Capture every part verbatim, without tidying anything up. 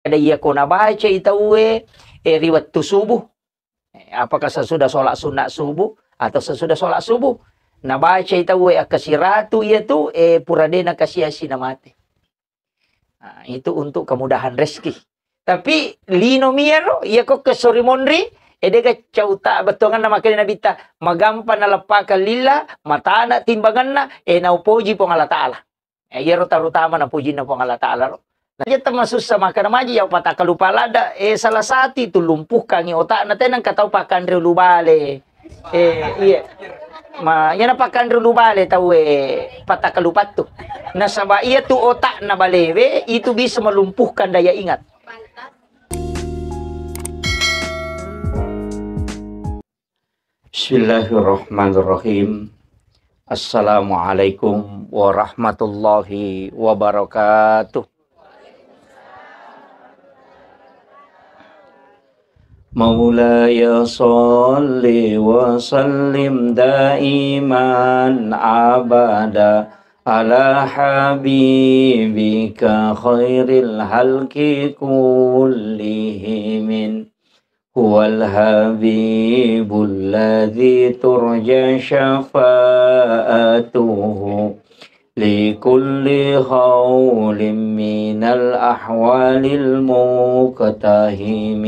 Ada iya ko nabacai tauwe, eh, ri wettu subuh. Eh, apakah sesudah sholat sunat subuh atau sesudah sholat subuh? Nabacai tauwe akkasiratu iya tu, eh, pura de nakasiasi namate. Nah, itu untuk kemudahan rezeki. Tapi lino miyaro, iya ko kesori monri, eh, dega cauta bettuanganna makanya Nabitta, magampa naleppakang lilla, matana timbanganna, eh, naupoji Puang Allah Ta'ala. Eh, iyaro terutama napojinna Puang Allah Ta'ala ro. Nah, iya temma sussa makkeda maji ya patakalupa ladda, eh, salah satu itu lumpuhkangi otakna, tenang katau pakanre ulubale. Eh, iya. Ma, iyana pakanre ulubale tau, eh, patakalupattu. Nasaba iya tu otakna balewe itu bisa melumpuhkan daya ingat. Bismillahirrahmanirrahim. Assalamualaikum warahmatullahi wabarakatuh. مولاي صل وسلم دائما أبدا على حبيبك خير الخلق كلهم. هو الحبيب الذي ترجى شفاعته لكل هول من الأهوال المقتحم.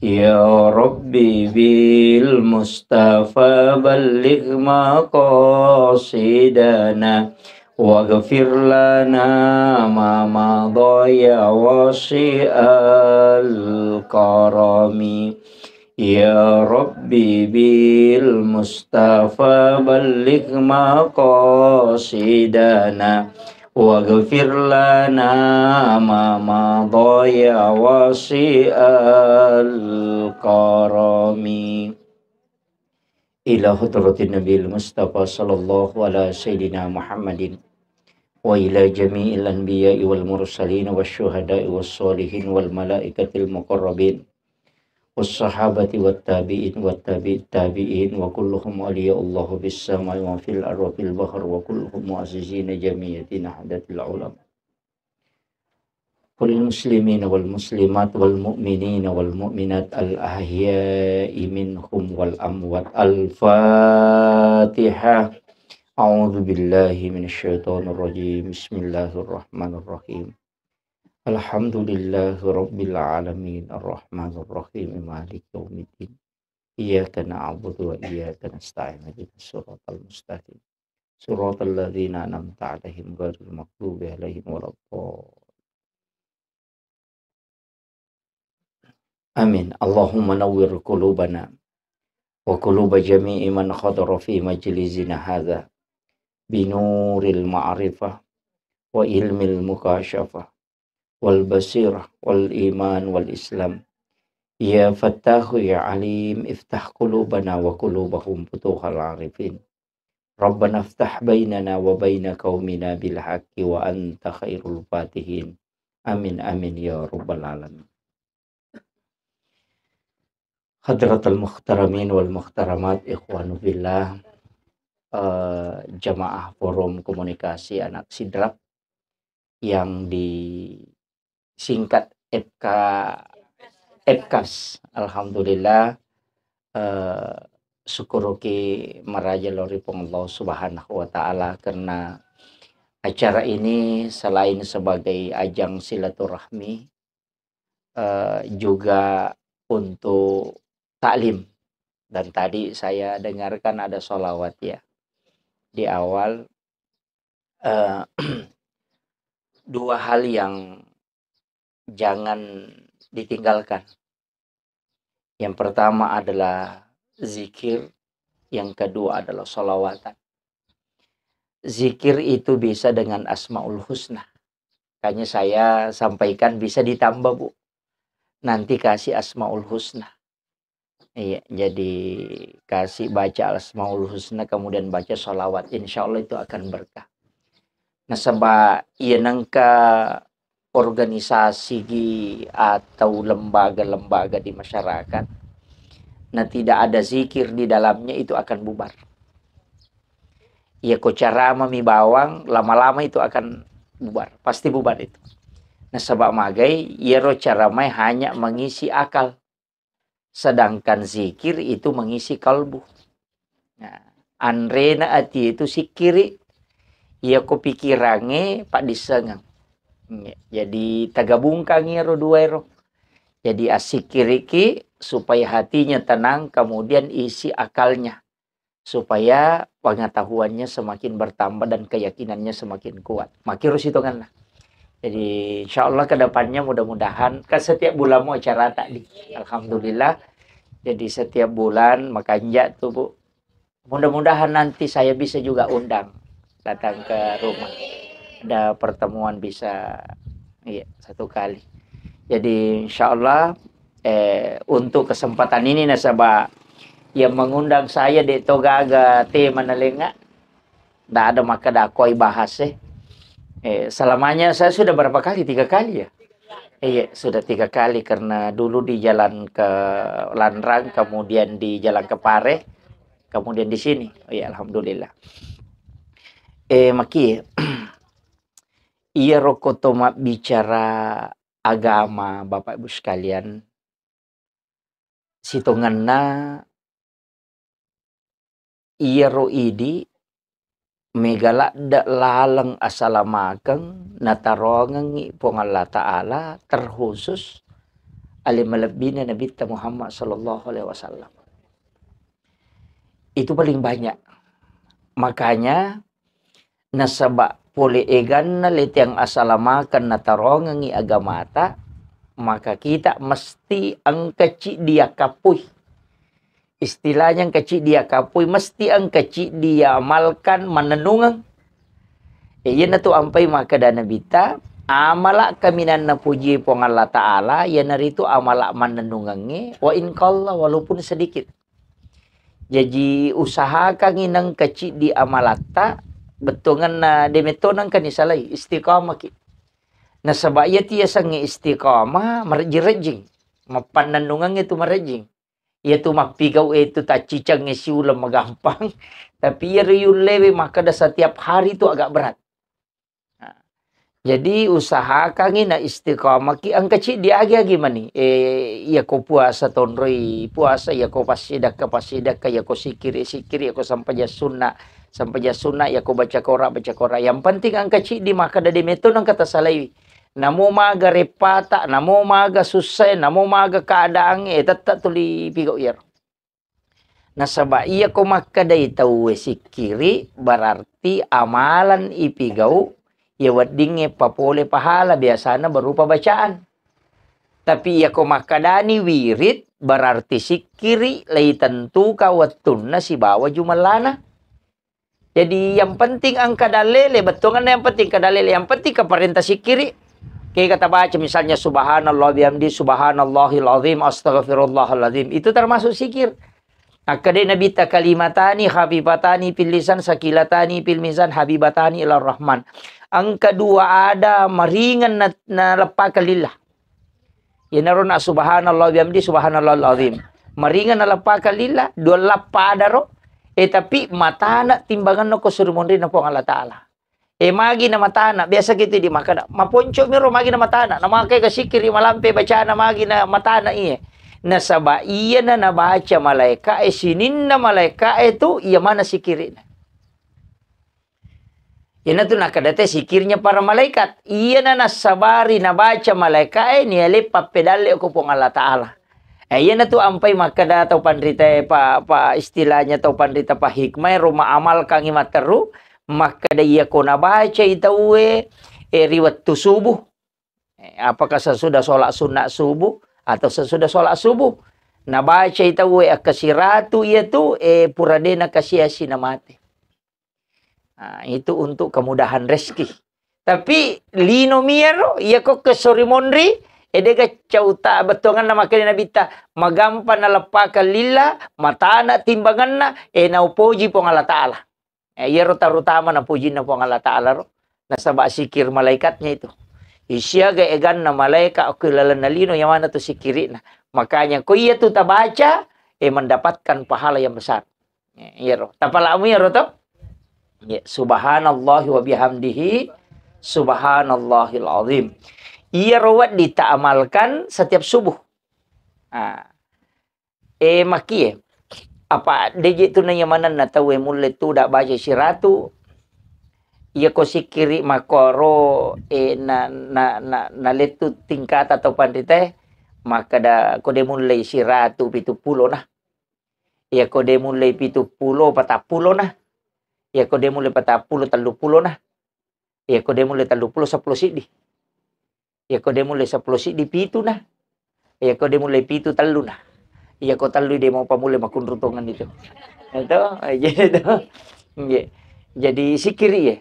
يا رب بالمصطفى بلغ مقاصدنا واغفر لنا ما مضى يا واسع الكرم. يا رب بالمصطفى بلغ مقاصدنا واغفر لنا ما مضى يا واسع الكرم. إلى حضرة النبي المصطفى صلى الله على سيدنا محمد وإلى جميع الأنبياء والمرسلين والشهداء والصالحين والملائكة المقربين والصحابة والتابعين وتابع التابعين وكلهم أولياء الله في السماء وفي الأرض وفي البحر وكلهم معززين جميع نهضة العلماء. وللمسلمين والمسلمات والمؤمنين والمؤمنات الأحياء منهم والأموات. الفاتحة. أعوذ بالله من الشيطان الرجيم. بسم الله الرحمن الرحيم. الحمد لله رب العالمين. الرحمن الرحيم. مالك يوم الدين. إياك نعبد وإياك نستعين. اهدنا الصراط المستقيم. صراط الذين أنعمت عليهم غير المغضوب عليهم ولا الضالين. آمين. اللهم نور قلوبنا وقلوب جميع من حضر في مجلسنا هذا بنور المعرفة وعلم المكاشفة والبصيرة والإيمان والإسلام. يا فتاح يا عليم، افتح قلوبنا وقلوبهم فتوح العارفين. ربنا افتح بيننا وبين قومنا بالحق وأنت خير الفاتحين. آمين، آمين يا رب العالمين. Hadratal muhtaramin wal muhtaramat, ikhwanu fillah, eh, jamaah Forum Komunikasi Anak Sidrap yang disingkat F K, F K A S. Alhamdulillah, eh, syukuruki maraja lao ri Puang Allah Subhanahu wa Ta'ala karena acara ini selain sebagai ajang silaturahmi, eh, juga untuk taklim. Dan tadi saya dengarkan ada sholawat ya di awal, eh, dua hal yang jangan ditinggalkan. Yang pertama adalah zikir, yang kedua adalah sholawatan. Zikir itu bisa dengan Asmaul Husna. Makanya saya sampaikan bisa ditambah, Bu. Nanti kasih Asmaul Husna. Iya, jadi kasih baca Asmaul Husna, kemudian baca sholawat. Insya Allah itu akan berkah. Nasaba iya nengka organisasi gi atau lembaga-lembaga di masyarakat, na tidak ada zikir di dalamnya, itu akan bubar. Iya ko carama mi bawang, lama-lama itu akan bubar, pasti bubar itu. Nasaba magai, iyaro caramae hanya mengisi akal. Sedangkan zikir itu mengisi kalbu. Nah, anrena ati itu sikkiri, iyako pikirangnge paddissengeng. Jadi, tagabungkang iyaro dua ero. Jadi, assikkiriki supaya hatinya tenang, kemudian isi akalnya. Supaya pengetahuannya semakin bertambah dan keyakinannya semakin kuat. Makkiro sitongenna. Jadi, insya Allah ke depannya mudah-mudahan, kan setiap bulan mau acara tadi. Alhamdulillah. Jadi, setiap bulan makanja tuh, Bu. Mudah-mudahan nanti saya bisa juga undang datang ke rumah. Ada pertemuan bisa, iya, satu kali. Jadi, insya Allah, eh, untuk kesempatan ini nasaba yang mengundang saya de to gaga tema nalenga. Ndak ada makkeda koi bahas, eh. Eh, selamanya saya sudah berapa kali? Tiga kali ya? Iya, sudah tiga kali karena dulu di Jalan ke Lanrang, kemudian di Jalan ke Pare, kemudian di sini. Oh iya, alhamdulillah. Eh, maki, iya roko to mabbicara agama, Bapak Ibu sekalian, sitongenna iyaro idi mega ladde laleng asalamakeng natarongengngi Puang Allah Ta'ala, terkhusus ale malebbina Nabitta Muhammad sallallahu alaihi wasallam. Itu paling banyak. Makanya, nasaba pole eganna leteang asalamakeng natarongengngi agamata, maka kita mesti engka ciddi yakkappui. Istilahnya engka ciddi yakkappui, mesti engka ciddi yamalkan mannennungeng. E, iyanatu ampai makkeda Nabitta, amala kaminang napuji Puang Allah Ta'ala, iyanaritu amala mannennungengnge, wa in qalla, walaupun sedikit. Jaji, usahakangngi nengka ciddi amalatta, bettuangenna de metto nengka nisalai, istiqamaki. Nasaba iyatu yasengnge istiqamah, marejjing-rejjing. Mappannennungengnge tu marejjing. Iyatu mappigau e tu taccicengnge siuleng magampang, tapi iyaro yullewe makkeda setiap hari tu agak berat. Nah, jadi usahakangngi na istiqamaki engka ciddi agi-agi mani. Eh, iyako puasa tonroi puasa, iyako passidakka passidakka, iyako sikkiri sikkiri, iyako sempajang sunna sempajang sunna, iyako baca Quran baca Quran. Yang penting engka ciddi makkeda de metto nengka tasalaiwi. Namo maga reppata, namo maga sussae, namo maga keadaangnge, eh, tette tuli pigau iyaro. Nasaba iyako makkedai tauwe sikkiri, berarti amalan ipigau, iya weddingnge papole pahala, biasana berupa bacaan. Tapi iyako makkedani wirid, berarti sikkiri leitentuka wettunna sibawa jumellana. Jadi yang penting engka dalele, bettuanna yang penting engka dalele, yang penting engka parenta sikkiri. Kega tabaca misalnya subhanallah bihamdi, subhanallahil azim, astaghfirullahalazim. Itu termasuk sikir. Akkadai Nabitta kalimatani khafifatani fil lisan sakilatani fil mizan habibatani ilar rahman. Engka dua ada maringan na, naleppakan lillah. Iyanaro na subhanallah bihamdi subhanallahil azim. Maringan naleppakan lillah, dua lappa adaro. Eh, tapi matana timbanganna ko suri monrinna Puang Allah Ta'ala. Eh, magi na matana, biasa kita di makkeda, maponco miro magi na matana, na makai ka sikkiri malampe bacana magi na matana iye. Nasaba iyana nabaca malaika e, sininna malaika e tu, iya mana sikkirina. Iyanatu nakkeda te sikirnya para malaikat. Iyana nassabari nabaca malaika e, niale pappedalle ko Puang Allah Ta'ala. Eh, iyanatu ampai makkeda tau panrita e, pa, pa istilahnya tau panrita pa hikmah e, ruma amalkangi matteru, makkeda iya ko nabaca i tauwe, eh, ri wettu subuh. Eh, apakah sesudah sholat sunat subuh atau sesudah sholat subuh? Nabaca i tauwe akkasiratu iyatu, eh, pura de nakasiasi namate. Nah, itu untuk kemudahan rezeki. Tapi lino miaro, iya ko ke sori monri, eh, dega cauta bettuanganna makkeda Nabitta, magampa naleppakan lillah, matana timbanganna, eh, naupoji Puang Allah Ta'ala. Eh, iyaro terutama napojinna Puang Allah Ta'ala ro. Nasaba sikir malaikatnya itu. Isiaga eganna malaika okko lalenna lino yang mana tu sikirina. Makanya ko iya tu tabaca, eh, mendapatkan pahala yang besar. Eh, iyaro. Tapalamu iyaro to? Ya, subhanallahi wa bihamdihi, subhanallahil azim. Iyaro wedding ta amalkan setiap subuh. Ah. Eh, makkie. Apa deje tu naiya manenna tauwe mulle tuda baca siratu. Iya ko sikkiri makkoro, eh, na, na, na, nalettu tingkata tau panritae, makkeda ko de mulle siratu pitu pulo na. Iya ko de mulle pitu pulo patappulo na. Iya ko de mulle patappulo tellu pulo na. Iya ko de mulle tellu pulo seppulo siddi. Iya ko de mulle seppulo siddi pitu na. Iya ko de mulle pitu tellu na. Iya ko tellu de mau pamulle makunru tongenni tu. Itu, jadi itu. Nggih. Jadi sikkiri ya.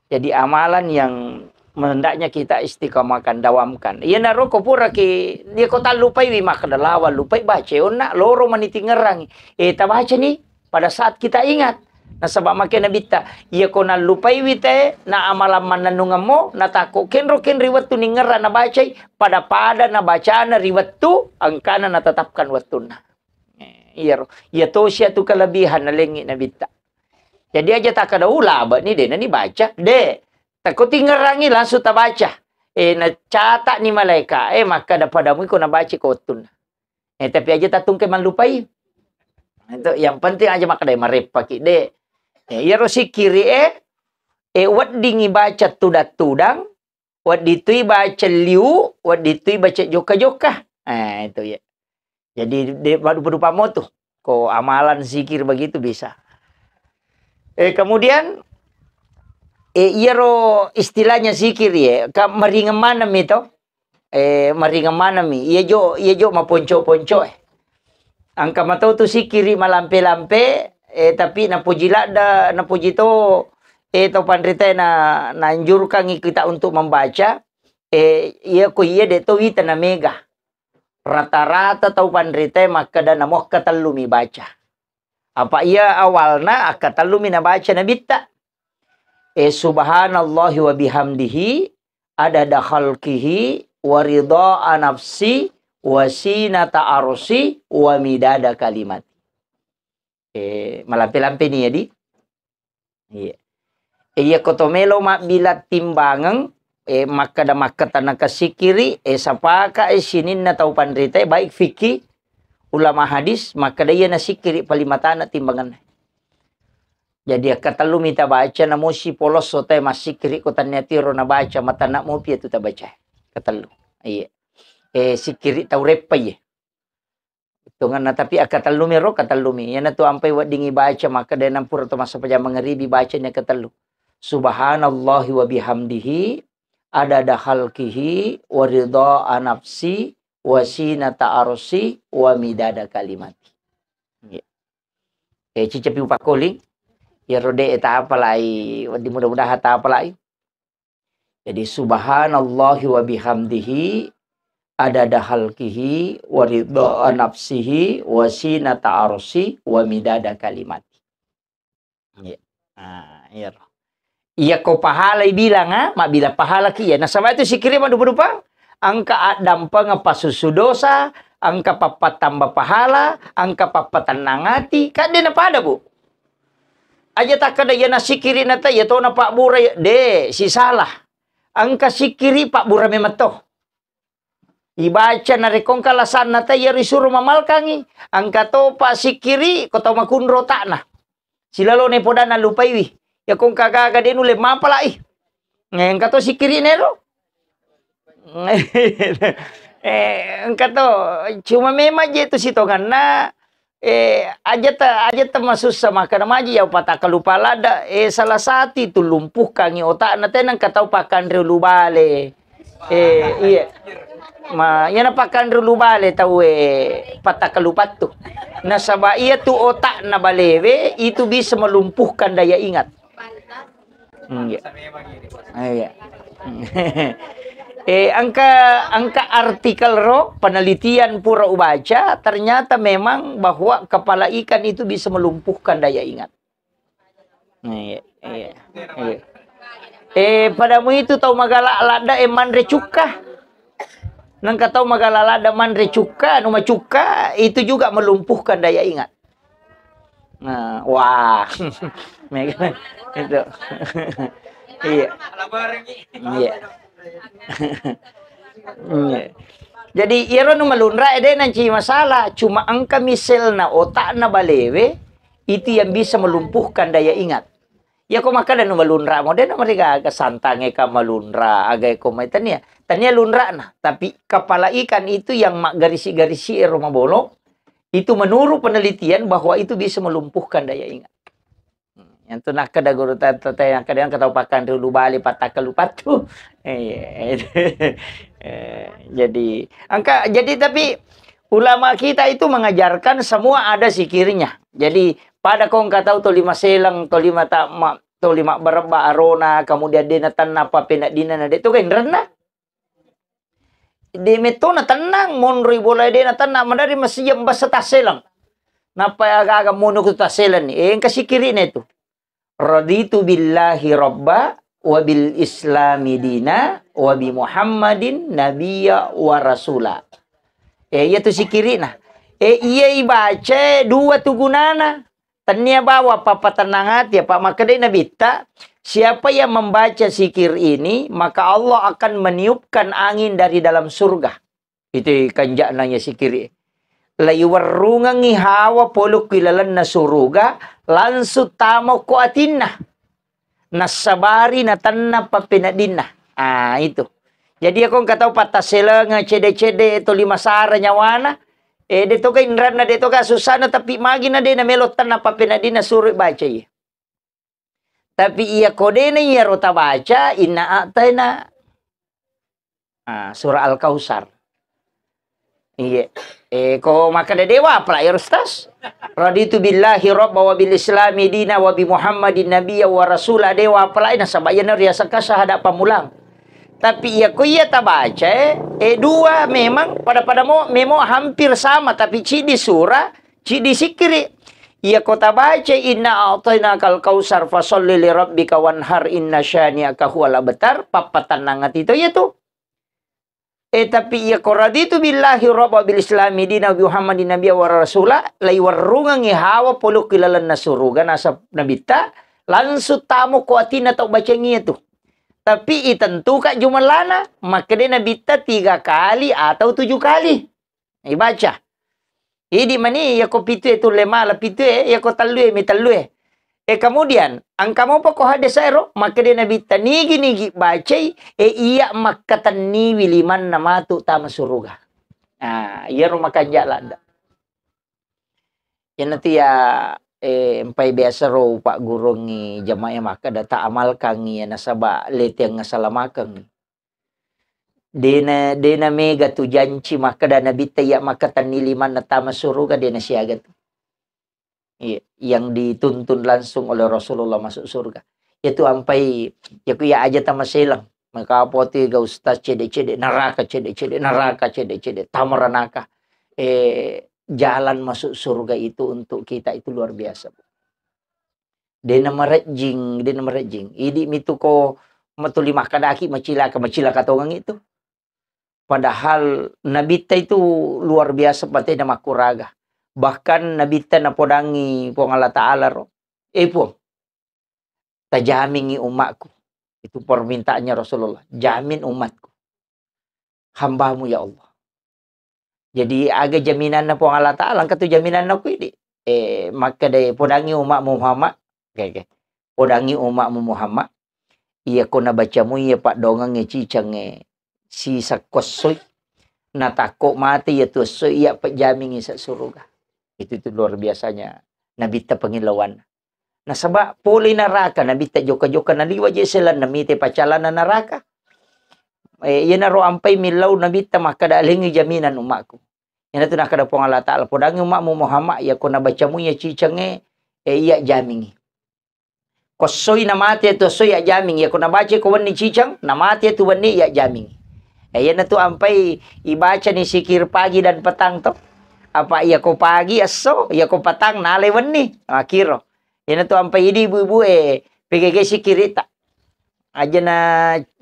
Jadi amalan yang hendaknya kita istiqamahkan, dawamkan. Iya naro ko pura ki, iya ko tallupai wi makkeda lawa lupai baca onna loro mani tingerangi. Eh, tabaca ni pada saat kita ingat. Nasaba make Nabitta, iya ko nallupaiwi te, na amalang mannennungemmo, na takko kenro-kenri wettu ningerra nabacai, pada-pada nabacana ri wettu, engkana natetapkan wettunna. Eh, iyaro, iya tosi atu kelebihan nalengi Nabitta. Jadi aja takkeda, "Uh, laba ni, de nani baca." De, takko tingerangi langsung tabaca. Eh, nacata ni malaika, eh, makkeda padamu iko nabaca ko wettunna. Eh, tapi aja tatungke mallupai. Itu yang penting aja makkeda mareppaki, de. Eh, iyaro sikkiri, eh, eh, weddingi baca tudang-tudang, wedding tui baca liu, wedding tui baca jokka-jokka. Eh, itu ya. Jadi, de, madu-, madu pamo tu. Ko amalan zikir begitu bisa. Eh, kemudian, eh, iyaro istilahnya zikir ya, ka maringeng maneng mi to. Eh, maringeng maneng mi. Iya jo, iya jo maponco-ponco, eh. Engka mato tu sikkiri malampe-lampe, eh, tapi napoji ladda, napoji to, eh, to panritae na, naanjurkangi kita untuk membaca, eh, iya ko iya de to wita na mega. Rata-rata tau panritae makkeda namo akkatellu mi baca. Apa iya awalna akkatellu mi nabaca Nabitta. Eh, subhanallahi wa bihamdihi, adada khalqihi, wa ridha nafsi, wa sinata arsi, wa midada kalimati. Eh, malampe-lampe ni, ya, di? Iya. Eh, iya, ko to melo mabbila timbangeng, eh, makkeda makkatanaka sikkiri, eh, sapaka, eh, sininna tau panrita, eh, baik fikih, ulama hadis, makkeda iya na sikkiri paling matana timbangenna. Jadi, akkatellu mi tabaca, namosi polosso tae massikkiri ko tannia tiro nabaca, matana mopi tu tabaca. Katellu. Iya. Eh, sikkiri tau reppa, iya. Tongenna, tapi akkatellu mi ro, katellu mi. Iyanatu ampai weddingi baca, makkeda nampura to massapajang mangaribi baca ni akkatellu. Subhanallahi wa bihamdihi, adada khalqihi, wa ridha nafsi, wa sinata arsi, wa midada kalimati. Iya. Eh, cicapi upakkoling. Iyaro de tapalai, wedding mudah-mudahan tapalai. Jadi, subhanallahi wa bihamdihi, adada khalqihi, wa ridha nafsihi, wa sinata arsi, wa midada kalimati. Iya. Ah, iya. Iya ko pahalai bilang, ah, mabbilang pahala ki iya. Nasaba itu sikkiri madupa-dupa. Engka addampeng pasusu dosa, engka pappattamba pahala, engka pappatennang ati. Kan de napada, Bu. Aja takkeda iya na sikkiri nata iya to na pabbura iya. De, sisalah. Engka sikkiri pabbura memang to. Ibaca narekko engka lasanna ta iya risuro mamalkangi. Engka topa sikkiri ko tau makunro otakna. Silalone podanna lupaiwi. Iya ko engka gaga de nulle mapalai. Eh, engka to sikkiri nero. Eh, engka to. Cuma memang je tu sitonganna, eh, aja ta, aja ta masussa makkeda maji iya patakkalupa ladda. Eh, salah satu itu lumpuhkangi otakna, tena engka tau pakkanre ulu bale. Eh, iya. Ma, iyana pakkanre ulu bale tau, eh, patakkalupattu. Nasaba iya tu otakna balewe itu bisa melumpuhkan daya ingat. Hmm, iya. Ah, iya. Eh, engka, engka artikel ro, penelitian pura ubaca, ternyata memang bahwa kepala ikan itu bisa melumpuhkan daya ingat. Iya, iya, iya. Eh, padamu itu tau magala ladda, eh, manre cukka. Nengka tau magala ladda manre cukka, anu macukka, itu juga melumpuhkan daya ingat. Nah, wah. Mega. Itu. Iya. Iya. Hmm. Jadi iyaro nu malunra ede nanci masalah, cuma engka miselna otakna balewe itu yang bisa melumpuhkan daya ingat. Ya ko makkeda nu malunra mo de na marigaga santange ka malunra aga ko mai tania. Tania lunrana, tapi kepala ikan itu yang maggarisi-garisi ero mabolo itu menurut penelitian bahwa itu bisa melumpuhkan daya ingat. Hmm, yang tu nakkeda guru ta-, ta-, ta-, yang kadang kata pakan dulu bali pataka lupatu. Eh, eh, jadi angka jadi tapi ulama kita itu mengajarkan semua ada zikirnya. Jadi pada kong kata tolima seleng, tolima takma, tolima berba arona, kemudian dena tanna apa pena dina na de tu kan renna. De metto na tennang, monroi bola de na tennang, madari masijang basa tasseleng. Nappa aga-aga mono ku tasseleng ni. Eh, engka sikirine tu. Raditu billahi rabba wa bil islami dina wa bi Muhammadin nabiyya wa rasula. Eh, iya tu sikirina. Eh, iya ibaca dua tu gunana. Tennia bawa pappatennang ati, apa makkedai Nabitta, "Siapa yang membaca zikir ini, maka Allah akan meniupkan angin dari dalam surga." Itu kanja'na ya zikir. Laiwerrungengngi hawa polokku ilalenna suruga, langsung tamo ko atinna. Nassabari natenna pappeneddinna. Ah, itu. Jadi, ako engka tau pattasselengeng cedde-cedde toli masara nyawana, eh, de toga inranna, de toga susana, tapi magina de namelo tenna pappeneddinna suro baca iya. Tapi iya ko de na iyaro tabaca, inna a'taina. Ah, surah Al-Kautsar. Iya. Eh, ko makkeda dewa apala ya Ustaz? Raditu billahi rabba wa bil islami dina wa bi Muhammadin nabiyya wa rasula, dewa apala nasaba iyana riasakka sahada pamulang. Tapi iya ko iya tabaca, eh, eh, dua memang pada-pada mo, memo hampir sama, tapi cidi surah, cidi sikiri. Iya ko tabaca inna a'tainakal kautsar fasalli li rabbika wanhar inna syani'aka huwal abtar, pappatannang ati to iya tu. Eh, tapi iya ko raditu billahi rabba bil islami dina wa bi Muhammadin nabiyya wa rasula, laiwerrungengngi hawa polokku ilalenna suruga nasab nabitta, langsung tamo ko atinna tau bacengi itu. Tapi itentuka jumellana, makkeda nabitta tiga kali atau tujuh kali. Ibaca. Idi mani, iya ko pitu e tulle mala pitu e, iya ko tellu e mi tellu e. Eh, kemudian, engka mopa ko hadis ero, makkeda nabitta nigi-nigi bacai, eh, iya makkatenniwi limanna matu tama suruga. Nah, iyaro makanja ladda. Iyanatu ya, eh, empai biasa ro paggurungngi jamaah makkeda ta amalkangngi ya nasaba letiang ngasalamakeng. Dena, dena mega tu janci makkeda nabitta iya makkatenni limanna tama suruga, dena siaga tu. Iya, yang dituntun langsung oleh Rasulullah masuk surga. Itu ampai, ya ku iya aja tama selang. Maka apa tu ga ustaz cede-cede neraka, cede-cede neraka, cede-cede tama ranaka. Eh, jalan masuk surga itu untuk kita itu luar biasa, Bu. Dena marejjing, dena marejjing. Idi mitu ko matuli makkadaki macilaka, macilaka tongang itu. Padahal nabitta itu luar biasa patena makkuraga. Bahkan nabitta napodangi Puang Allah Ta'ala ro, "Eh, Puang, tajamingi umatku." Itu permintaannya Rasulullah, "Jamin umatku. Hambamu ya Allah." Jadi aga jaminanna Puang Allah Ta'ala, engka tu jaminanna ku idi. Eh, makkeda, "Podangi umatmu Muhammad." Oke, oke. "Podangi umatmu Muhammad. Iya ko nabacamu iya paddoangengnge cicangnge sisakko essoi, natakko mate iya tu essoi, iya pejjamingi sa suruga." Itu, itu luar biasanya nabitta pangillauanna. Nasaba pole naraka, nabitta jokka-jokka naliwa je selanna mite pacalana naraka. Eh, iyanaro ampai millau nabitta makkeda, "Alengngi jaminan umatku." Iyanatu nakkeda Puang Allah Ta'ala, "Podangi umatmu Muhammad, iya ko nabacamu iya cicangnge, eh, iya jamingi. Ko essoi namate tu essoi iya jamingi, iya ko nabaca ko wenni cicang, namate tu wenni iya jamingi." Eh, iyanatu ampai ibacani sikir pagi dan petang to. Apa iya ko pagi esso, iya ko petang nalai wenni. Makiro. Iyanatu ampai idi ibu-ibu e, P G G sikirita. Aja na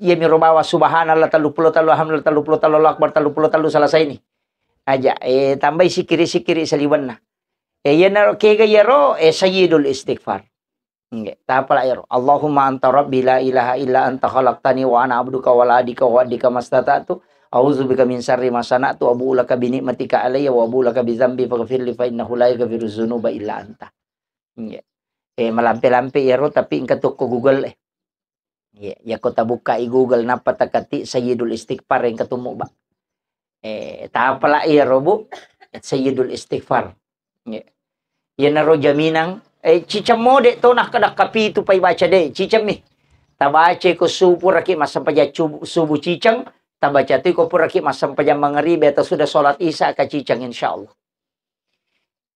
iya miro bawa subhanallah tellu puluh tellu, alhamdulillah tellu puluh tellu, Allahu akbar tellu puluh tellu, selesai ni. Aja, eh, tambai sikiri-sikiri saliwenna. Eh, iyana kega iyaro, eh, sayyidul istighfar. Nggih, tapala iyaro. Allahumma anta rabbi la ilaha illa anta khalaqtani wa ana abduka wa la adika wa adika mastata'tu "A'udzubika min syarri ma sana'tu, abu'u laka bi ni'matika alayya wa abu'u laka bi dzambi faghfirli fa innahu la yaghfiru dzunuba illa anta." Iya. Eh, malampe-lampe iyaro, tapi engka tokko Google, eh. Iya, yakko tabukkai Google, nappa taketik Sayyidul Istighfar, engka tummu, Ba. Eh, tapala iyaro, Bu, Sayyidul Istighfar. Iya. Iyanaro jaminang, eh, ciceng mode to, nakkeda kapitu pai baca de, ciceng mi. Tabaca ko subuh raki massempajang subuh, subuh ciceng, tabaca tu ko puraki massempajang mangaribi atau sudah sholat isya ka ciceng, insyaallah.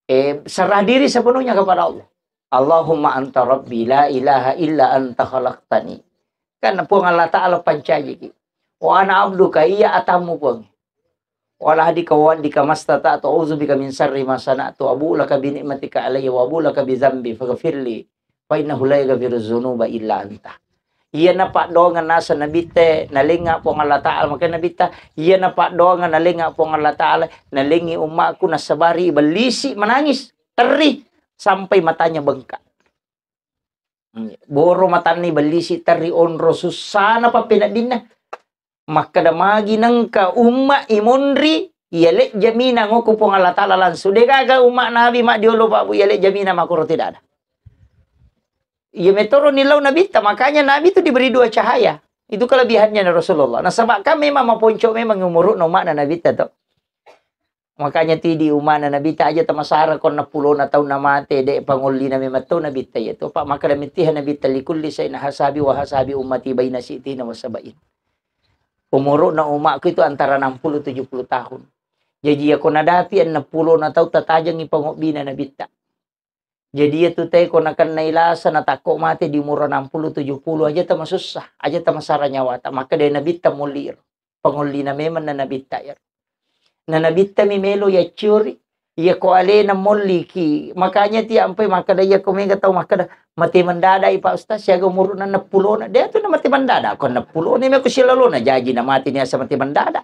Eh, serah diri sepenuhnya kepada Allah. "Allahumma anta rabbi la ilaha illa anta khalaqtani." Kan Puang Allah Ta'ala pancajiki. "Wa ana abduka," iya atammu, Puang. "Wa ala ahdika wa wa'dika mastata'tu, a'udzubika min syarri ma sana'tu, abu'u laka bi ni'matika alayya wa abu'u laka bi dzambi faghfirli fa innahu la yaghfiru dzunuba illa anta." Iyana paddoangeng naseng Nabitta, nalengnga Puang Allah Ta'ala, makanya Nabitta, iyana paddoangeng nalengnga Puang Allah Ta'ala, nalengngi ummaku nasabari ibellisi menangis, terri, sampai matanya bengkak. Hmm, boro matanna ibellisi, terri, onro, sussana pappeneddinna. Makkeda, "Magi nengka umma imonri, iyalejja minang okko Puang Allah Ta'ala langsung. Degaga umma Nabi maddiolo, Pak, Bu, iyalejja minang makkoro, tidak ada." Iya metoro nilau Nabitta, makanya Nabi itu diberi dua cahaya. Itu kelebihannya Rasulullah. Nasaba kan memang maponco memang umuruna ummana Nabitta to. Makanya tidi ummana Nabitta aja tamasara ko enneng pulona taunna mate, de pangollina memang to Nabitta iya to. Pak, makkeda mittiha Nabitta, "Likulli syai'in hasabi wa hasabi ummati baina sittina wa sab'in." Umuruna umakku itu antara enam puluh tujuh puluh tahun. Jaji, iya ko nadapi enneng pulona tau tatajengi pangobbina Nabitta. Jadi, iya tu tae ko nakennai lasa, natakko mate di umur enam puluh tujuh puluh, aja tamasussa, aja tamasara nyawata. Makkeda Nabitta, "Molli iro." Pangollina memang na Nabitta iyaro. Na Nabitta mi melo yacciori, iya ko alena molliki. Makanya ti ampai makkeda, iya ko mega tau makkeda, "Mate mendadak i, Pak Ustaz, siaga umuruna enneng pulona." Dia tu na mate mendadak, ko enneng pulona mi ko silalona jaji na mate ni asa mate mendadak.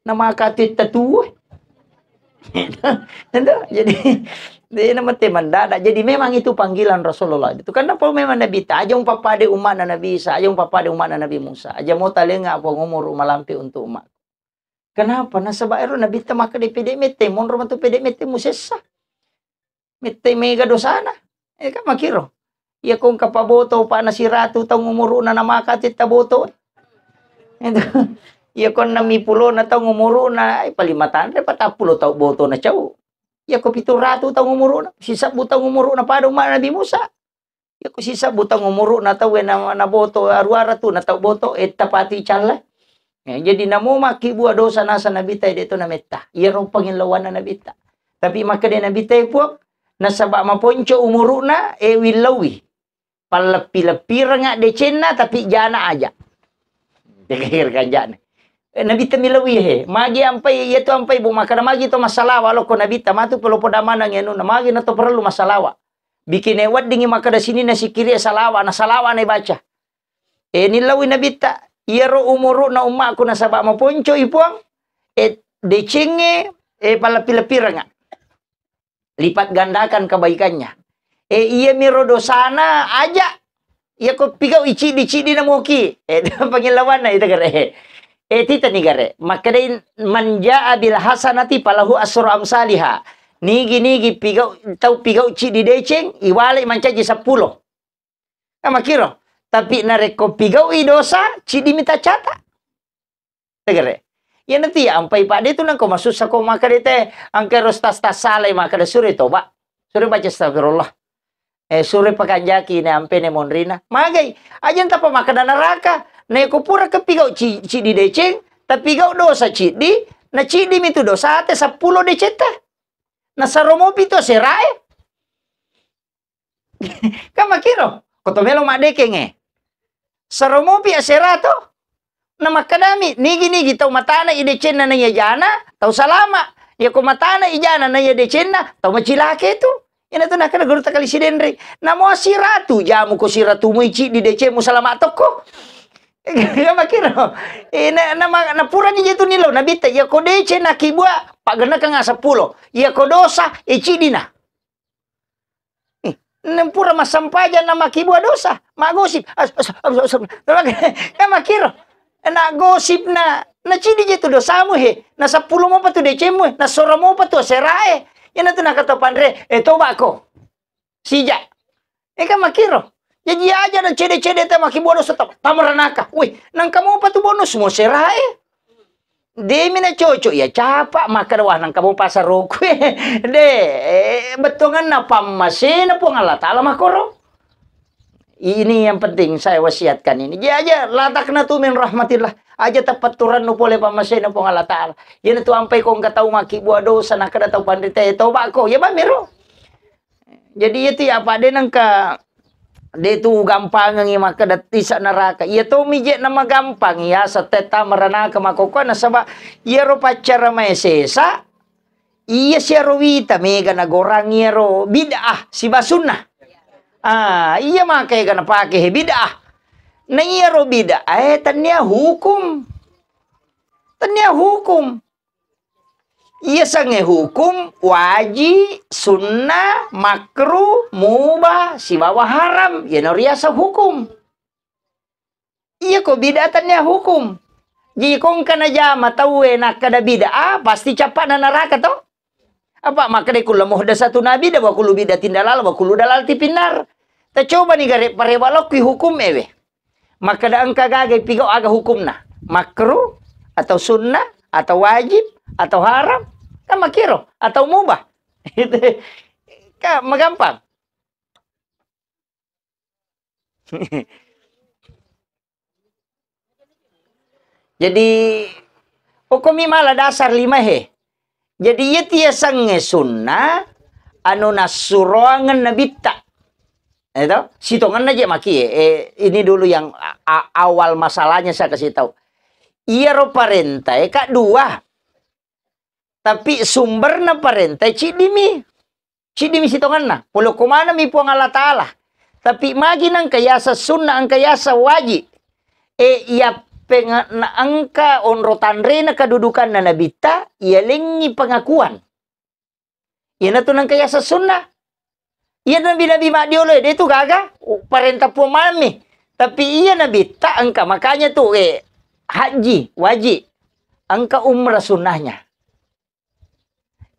Na maka titta tuwe. Itu, jadi, de na mate mendadak. Jadi, memang itu panggilan Rasulullah itu. Karena apa memang Nabitta, aja umpapade ummana Nabi Isa, aja umpapade ummana Nabi Musa. Aja mo talengnga apa ngomoro malampe untuk umat. Kenapa? Nasaba ero Nabitta makkeda pede mette, monro matu pede mette musessa. Mette mega dosana. Eh, kan makkiro. Iya ko engka paboto, Pak, na siratu taung umuruna na maka titta boto. Itu. Iya ko enneng pulona taung umuruna, eh, paling matanre patappulo taung boto na cau. Iya ko pitu ratu taung umuruna, sisebbu taung umuruna pada umma Nabi Musa. Iya ko sisebbu taung umuruna tau na, na boto, aruara tu na tau boto, eh, tapati calla. Eh, jadi namo makkibua dosa nasa Nabitta, de to na metta. Iyaro pangillauanna Nabitta. Tapi makkeda Nabitta, eh, Puang, nasaba maponco umuruna, eh, willauwi. Palleppi-leppirengnga decenna, tapi jana aja. Degair kanjana. Eh, Nabitta milauwi he. Magi ampai, iya tu ampai, Bu, makkeda magi to massalawa lokko Nabitta, matu pelo poda maneng anunna, magi na to perlu massalawa. Bikine weddingi makkeda sininna sikiri salawa, na salawa na baca. Eh, nilauwi Nabitta, iyaro umuruna ummaku nasaba maponco i Puang, eh, decengnge, eh, palleppi-leppirengnga. Lipat gandakan kebaikannya. Eh, iya miro dosana aja. Iya ko pigau i cidi-cidi na moki. Eh, pangillauanna itu gare. Eh, tita ni gare. Makkedai, "Man jaa bil hasanati falahu asru amsaliha." Nigi-nigi pigau, tau pigau cidi deceng, iwale mancaji seppulo. Kan makkiro. Tapi narekko pigau'i dosa, cidi mi taccata. Tegere. Iya nanti ya ampai Pak, de tu nangko masussa ko makkeda te, angke ros tas-tas salai makkeda sure toba. Sure baca astagfirullah. Eh, sure pakanjaki ne ampe ne monrina. Magai, aja tapa makkeda neraka. Neko pura kepigau ci-, cidi deceng, tapi gau dosa cidi, na cidi mi tu dosa te seppulo decetta. Na saromopi tu aserae. Kan makkiro, ko to melo maddekengnge. Saromopi asera to. Na makkedami, nigi-nigi tau matana i decenna na iya jana, tau salama. Iya ko matana i jana na iya decenna, tau macilake tu. Ina tu nakkeda guru takali sidenre. Namo siratu, jamu ko siratu mu i cidi decemu salama tokko. Kan makkiro. Eh, na, na, na purani je tu nilo, Nabitta, iya ko deceng na kibua, pagennekeng seppulo. Iya ko dosa, eh, cidina. Ih, nempura massempajang na makkibua dosa, maggosip. As-, as-, as-, as-, kan makkiro. Na gosip na, Na cidi je tu dosamu he, na seppulo mopa tu decemu he, na soro mopa tu aserae. Iyana tu nakata panre, eh, toba ko. Sija. Eh, kan makkiro. Jaji aja na cede-cede ta makkibua dosa ta-, tamaranaka. Wih, nangka mopa tu bonus mo serae. Demi na cocok ya capa makkada wah nangka mopa saroku. De, eh, bettuanganna pammasena Puang Allah Taala makkoro. Ini yang penting saya wasiatkan ini. Dia aja latakna tu min rahmatillah. Aja tepetturannu pole pammasena Puang Allah Taala. Iyana tu ampai ko engka tau makkibua dosa, nakkada tau panrita, eh, toba ko. Ya bamiro. Jadi itu ya apa de nengka de tu gampangengi makkada tisa neraka. Iya to mi je nama gampang ya seteta meranaka makokko nasaba iyaro paccara mai sesa. Iya siaro wita mega nagorang iyaro bid'ah siba sunnah. Ah, iya maka ega napake he bid'ah. Na iyaro bid'ah, eh, tania hukum. Tania hukum. Iya sange hukum, waji, sunnah, makruh, mubah, sibawa haram. Iya no riasa hukum. Iya ko bid'ah tania hukum. Ji ko engka najama tauwe nakkada bid'ah, pasti cappa'na neraka to? Apa makkeda kullu muhdatsatun bid'ah wa kullu bid'atin dalalah wa kullu dalalatin finnar. Tacobani gare parewa lokki hukum ewe. Makkeda engka gaga pigau aga hukumna. Makruh atau sunnah atau wajib atau haram. Kan makkiro atau mubah. Itu kan magampang. Jadi, okkomi mala dasar lima he. Jadi, iya tiasengnge sunnah, anu nassuroangeng nabitta. Eh, to? Sitongenna je maki, eh, ini dulu yang a-, a-, awal masalahnya saya kasih tahu. Iyaro parentae ka dua. Tapi sumberna parentae ciddimi. Ciddimi sitongenna. Pole ko manengmi Puang Allah Taala. Tapi magi nengka yasa sunna, engka yasa waji. E, iya peng-, na engka onro tanrena kedudukanna nabitta, iyalengngi pengakuan. Iyanatu nengka yasa sunna. Iya nabi-nabi maddiolo, de tu gaga, parenta Puang manengmi. Tapi iya nabitta engka, makanya tu, eh, haji, waji. Engka umrah sunnahnya.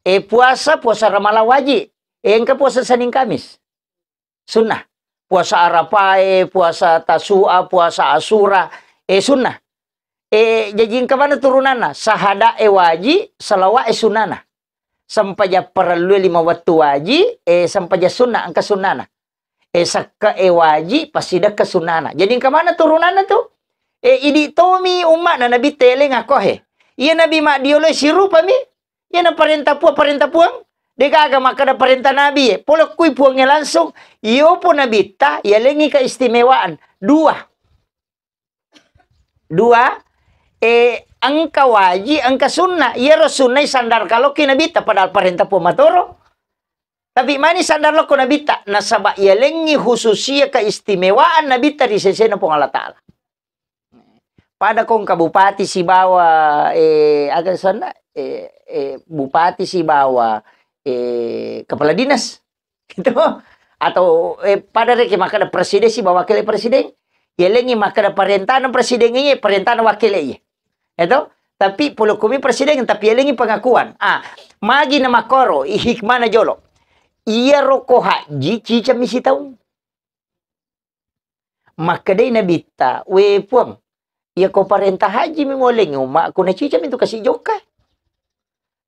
Eh, puasa, puasa Ramalang waji. Eh, engka puasa Senin Kamis. Sunnah. Puasa Arapae, puasa Tasu'a, puasa Asura. Eh, sunnah. Eh, jaji engka mana turunanna? Sahada e waji, salawa e sunnana. Sempajang parellue lima wettu waji, eh, sempajang sunnah, engka sunnana. Eh, sekka e waji, passidekka sunnana. Jadi engka mana turunanna tu? Eh, idi tomi umma'na Nabi teleng akkohe. Iya Nabi maddiolo sirupami. Iyana parenta Puang, parenta Puang. Degaga makkada parenta Nabi e. Pole kui Puangnge langsung. Iyopo Nabitta, iyalengngi keistimewaan. Dua. Dua, eh, engka waji, engka sunna. Iyaro sunnai sandar kaloki Nabitta, padahal parenta Puang matoro. Tapi mani sandar lokko Nabitta, nasaba iyalengngi khususia keistimewaan Nabitta ri sesena Puang Allah Taala. Pada kongka bupati sibawa, eh, aga sanna, eh, eh, bupati sibawa, eh, kepala dinas. Gitu. Atau, eh, pada reke makkada presiden sibawa wakil presiden, yalengngi makkada parentana presiden iye, parentana wakil iye. Itu. Tapi pole kumi presiden, tapi yalengngi pengakuan. Ah, magi na makkoro, i hikmana jolo. Iyaro ko haji, cicami sitaung. Makkedai Nabitta, "We Puang, iya ko parenta haji mi mualengngi ummakku, nacica mi tu kasi jokka.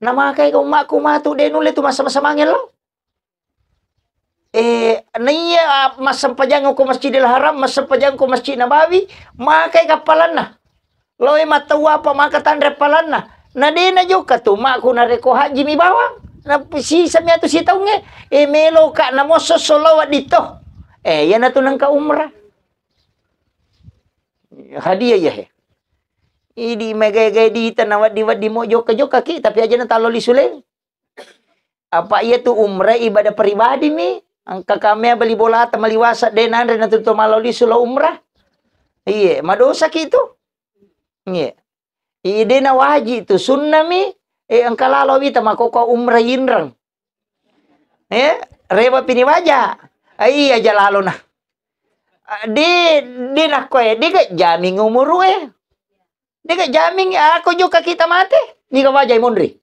Namakai ko ummakku matu de nulle tu massama-samange lao." Eh, naiya, ah, massempajang ko Masjidil Haram, massempajang ko Masjid Nabawi, makai kappalanna. Loi mattawwa apa maka tanre palanna. Na de na jokka tu makku narekko haji mi bawang. Na sisa mi atu sitaungnge. E melo ka na mosso solo wedding to. E, iyana tu nengka umrah. Hadiah iya he. Idi megai-gai dita na weddi-weddi mo jokka-jokka ki, tapi aja na talo lisu leng. Apa iya tu umrah ibadah pribadi mi. Engka kamea beli bola ta maliwasa de nanre na tu to malo lisu lo umrah. Iye, madosa ki tu. Iye. Ide na waji tu, sunna mi, eh, engka lalo wita makkokko umrah inreng. Eh, rewa pini waja. Ah, iya ja lalo na. Ah, de, de nakko e, de ga jaming umuru e. Dega jamin, ako jokka kita mate, niga wajai monri.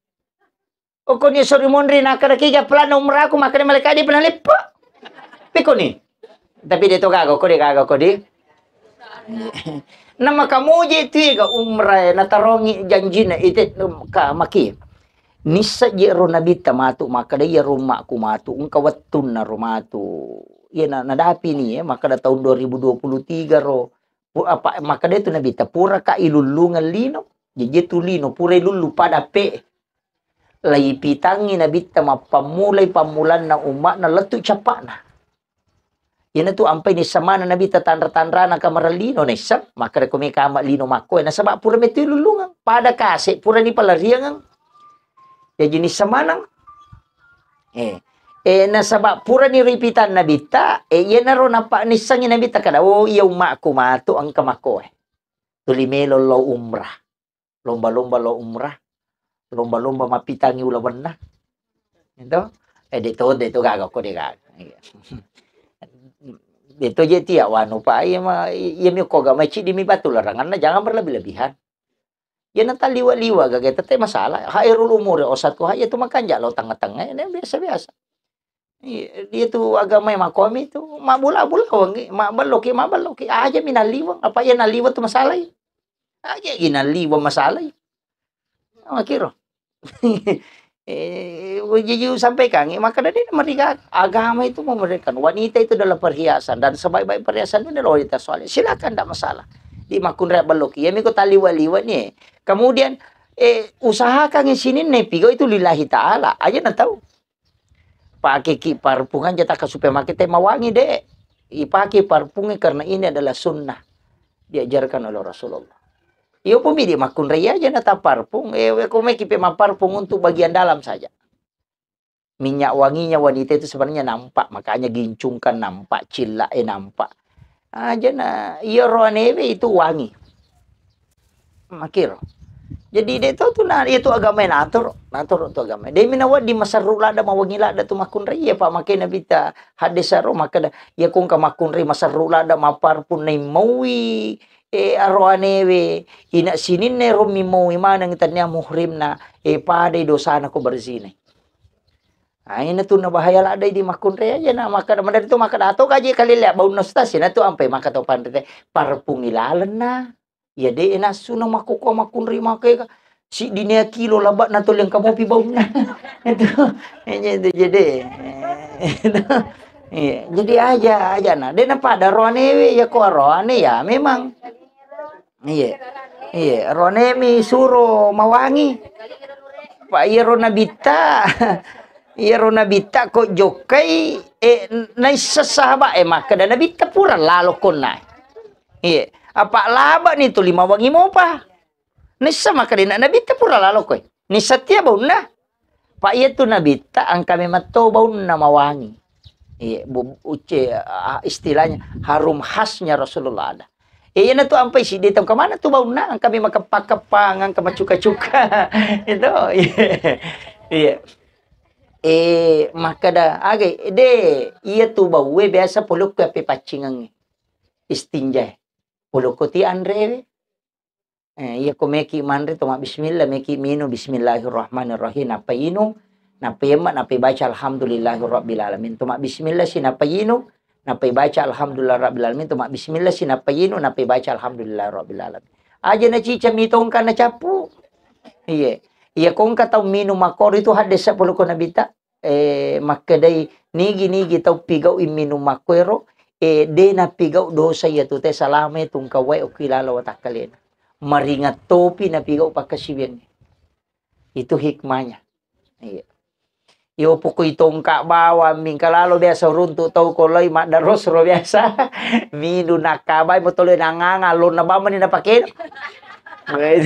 Okko ni sori monri, nakkeda kiga pelanna umrahku, makkeda malaika de pernah leppa. Pekko ni. Tapi de to gaga ko, de gaga ko di. Namaka moje tu ga umrah, natarongi janjina ite ka maki. Nissa je ro nabitta matu, makkeda iya ro ummaku matu, engka wettunna ro matu. Iya na, nadapi ni, eh, makkeda tahun dua ribu dua puluh tiga ro. Pu-, apa, makkeda tu nabitta, pura ka ilullungeng lino. Jaji tu lino pura ilullu pada pe. Laipitangngi nabitta mappammulai pammulanna umma'na lettu cappa'na. Iyanatu ampai nissa maneng nabitta tanra-tanrana kamareng lino, naisseng, makkeda ko meka ama lino makkoe, nasaba pura metu ilullungeng, pada kase pura nipalariangeng. Jaji nissa maneng. Eh, eh, nasaba purani ripitang nabitta, eh, iyanaro nappa nissengi nabitta kada, oh, iya ummaku matu engka makkoe. Tuli melo lo umrah. Lomba-lomba lo umrah, lomba-lomba mappitangi ulawenna. Itu, eh, de to, de to gaga ko de gaga. Iya. De to je tia wanu pa, iya ma, iya mi ko ga mai cidi mi batu laranganna, jangan berlebih-lebihan. Iya na taliwa-liwa gaga tete masalah. Khairul umuri ausatuha, iya tu makanja lo tengah-tengah, ini biasa-biasa. Iya, dia tu agama yang makomi tu, mabula-bula wangi, mabelloki, mabelloki, aja mi naliweng, apa iya naliweng tu masalah. Aja gi naliweng masalah. Makiro. Eh, jadi sampaikan, maka dari mereka agama itu memberikan wanita itu adalah perhiasan dan sebaik-baik perhiasan itu adalah wanita soleh. Silakan, tidak masalah. Di makunre belloki, ya miko taliwa-liwa nih. Kemudian eh, usahakan sininna pigau itu lillahi ta'ala. Aja na tahu. Pakeki parfum aja tak supaya make te mawangi, Dek. Ipake parfumnya karena ini adalah sunnah diajarkan oleh Rasulullah. Iyo pun midi makunrai aja na ta parfum, eh, we ko meki pe ma parfum untuk bagian dalam saja. Minyak wanginya wanita itu sebenarnya nampak, makanya gincungkan nampak, cillak eh nampak. Aja na, iya roanewe itu wangi. Makiro. Jadi de to tu na, itu agama natur, natur tu agama. De minawa di masarru lada mawangi lada tu makunrai, iya pa make nabitta hadis aro makkeda, iya kongka makunrai masarru lada maparfum nai maui, eh, aroanewe, ina sininna ro mi maui maneng tania muhrimna, eh, padai dosana ko berzinai. Ah, ina tu na bahaya lada di makunrai aja na makkeda, madari tu makkeda to gaji kalile baunna ustaz, ina tu ampai maka to panrite parfum ilalenna. Iya, de' nasu na makkokkoe makkunrai makega. Siddi nia kilo laba'na tuli engka mopi baunna. Itu. Iya, itu jadi. Iya, jadi aja, aja na. De' na pada roanewe, ya ko roane ya memang. Iya. Iya, roane mi suro mawangi. Pa iya ro nabitta. Iya ro nabitta ko jokkai, eh, naisseng sahabat, eh, makkeda nabitta pura lalo konna. Iya. Apa laba ni tuli mawangi mopa. Nissa makkeda na nabitta pura lalo koe. Nissa tia baunna. Pa iya tu nabitta engka memang to baunna mawangi. Iya, bu-, uce, ah, istilahnya harum khasnya Rasulullah ada. Eh, iya na tu ampai siddi tau kemana tu baunna, engka memang keppa-keppa, engka macuka-cuka. Itu, iya. Iya. Eh, makkeda, aga, de, iya tu baue biasa polokku appe paccingengnge. Istinja. Polokko ti anrewe. Eh, iya ko meki manre to mabbismillah, meki minung bismillahirrahmanirrahim, nappa inung, nappa yemma, nappa baca alhamdulillahirabbil alamin. To mabbismillah si nappa inung, nappa baca alhamdulillahirabbil alamin, to mabbismillah si nappa inung, nappa baca alhamdulillahirabbil alamin. Aja na cica mitongka na cappu. Iya. Iya kongka tau minung makkoro itu haddesa polokko nabitta. Eh, makkedai nigi-nigi tau pigau'i minung makkoero, eh, de napigau dosa iya tu te salama tungka wae okki lalo watakkalena. Maringat topi napigau pakkasiwiangnge. Itu hikmahnya. Iya. Iyo pokoi tongka bawang mingka lalo biasa runtu tau koloi maddarosro biasa. Minung nakkabai motolo nanganga lonna bamani napake. Iya,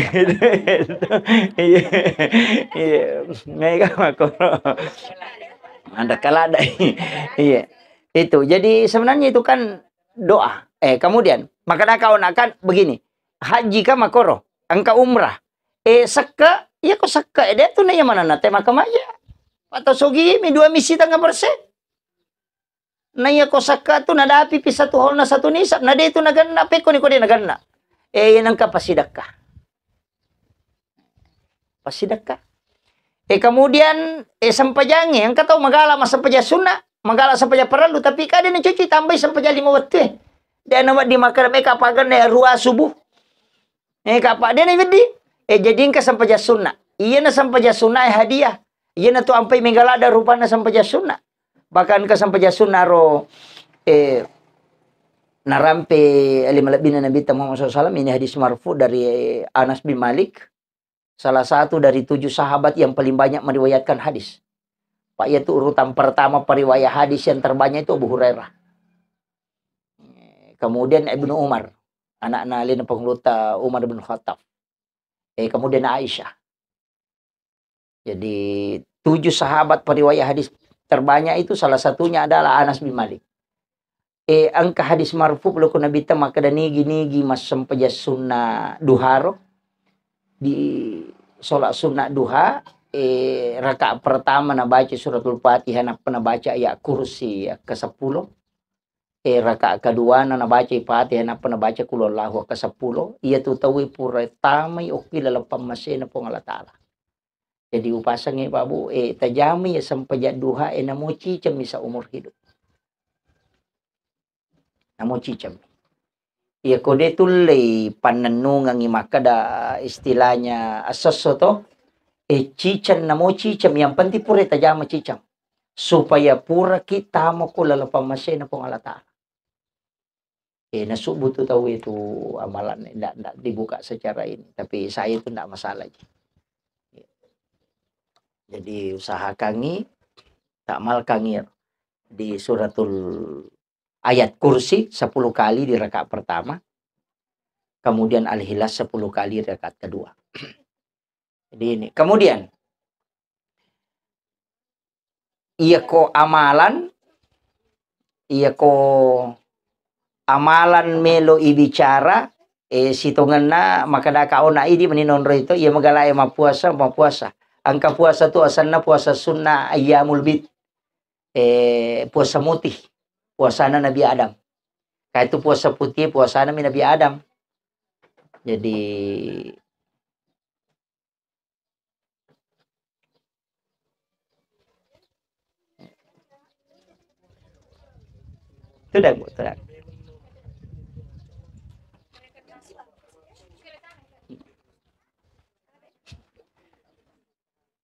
iya, mega makoro. Ada kalada. Iya. Itu. Jadi sebenarnya itu kan doa. Eh, kemudian, maka kau nak kan begini. Haji ka makoro, engka umrah. Eh, sekke, iya ko sekke, eh, de tu na iya mana nate maka maja. Atau sogi mi dua misi tengah persen. Na iya ko sakka tu nadapi pi satu hol na satu nisab, na de tu naganna, pekko ni ko de naganna. Eh, iya nengka pasidakka. Passidekka. Eh, kemudian, eh, sempajangnge, engka tau magala massempajang sunna, magala sempajang parellu, tapi kade nacuci tambai sempajang lima wettu, eh. De' nawedding makkeda meka pagenna rua subuh. Eh, kapa de' nawedding. Eh, jadi engka sempajang sunna. Iyana sempajang sunna, eh, hadiah. Iyana tu ampai mega ladda rupanna sempajang sunna. Bahkan ke sempajang sunna ro, eh, narampe ale malebbina Nabitta Muhammad sallallahu alaihi wasallam, ini hadis marfu dari Anas bin Malik. Salah satu dari tujuh sahabat yang paling banyak meriwayatkan hadis. Pak, yaitu urutan pertama periwayat hadis yang terbanyak itu Abu Hurairah. Kemudian Ibnu Umar, anakna alena penguluta Umar bin Khattab. Eh, kemudian Aisyah. Jadi, tujuh sahabat periwayat hadis terbanyak itu salah satunya adalah Anas bin Malik. Eh, engka hadis marfu lokko Nabitta makkeda nigi-nigi massempajang sunna duharo di sholat sunna duha, eh, rakaat pertama nabaca suratul Fatihah, nappa nabaca ayat kursi ke sepuluh. Eh, rakaat keduana nabaca Fatihah, nappa nabaca qul huwallahu ke sepuluh. Iya tu tauwe pura tamai okki laleng pammasena Puang Allah Ta'ala. Jadi upasengngi, Pak, Bu, eh, tajamai ya sempajang duha, eh, namo cicemmi seumur hidup. Namo cicemmi. Iya, ko de tullei pannennungengngi makkeda istilahnya esso-esso to, eh, ciceng namo ciceng, yang penting pura tajama ciceng. Supaya puraki tama ko laleng pammasena Puang Allah Ta'ala. Eh, nasubbu tu tau itu amalan, ndak, ndak dibuka secara ini. Tapi saya itu ndak masalah ji. Jadi usahakangi, tamalkangi di suratul ayat kursi sepuluh kali di rakaat pertama, kemudian Al-Ikhlas sepuluh kali di rakaat kedua. Jadi ini. Kemudian, iya ko amalan, iya ko amalan melo ibicara, eh, sitongenna makkeda ka ona idi meni nonro itu, iya magala e mappuasa, mappuasa. Engka puasa tu asenna puasa sunnah ayyamul bid. Eh, puasa mutih, puasana Nabi Adam. Ka itu puasa putih, puasana mi Nabi Adam. Jadi, Tudang, Bu, tudang.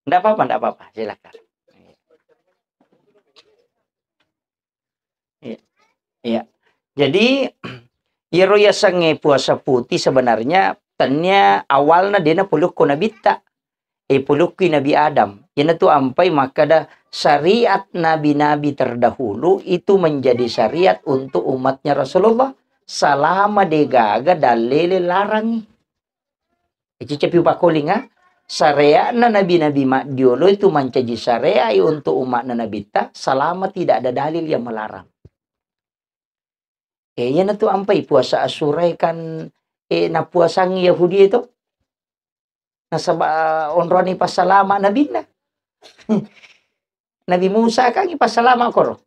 Ndak apa-apa, ndak apa-apa. Silakan. Iya. Iya. Jadi, iyaro yasengnge puasa putih sebenarnya tennia awalna dena polokko nabitta. Eh, polokki Nabi Adam. Iyanatu ampai makkeda syariat nabi-nabi terdahulu itu menjadi syariat untuk umatnya Rasulullah selama degaga dalele larangi. Icicca pi upakkolinga, syariatna nabi-nabi maddiolo itu mancaji syariat untuk umatna nabitta selama tidak ada dalil yang melarang. Eh, iyanatu ampai puasa Asyura kan, eh, napuasangngi Yahudi itu. Nasaba onroni passalama nabinna. Nabi Musa kan ipassalama koro.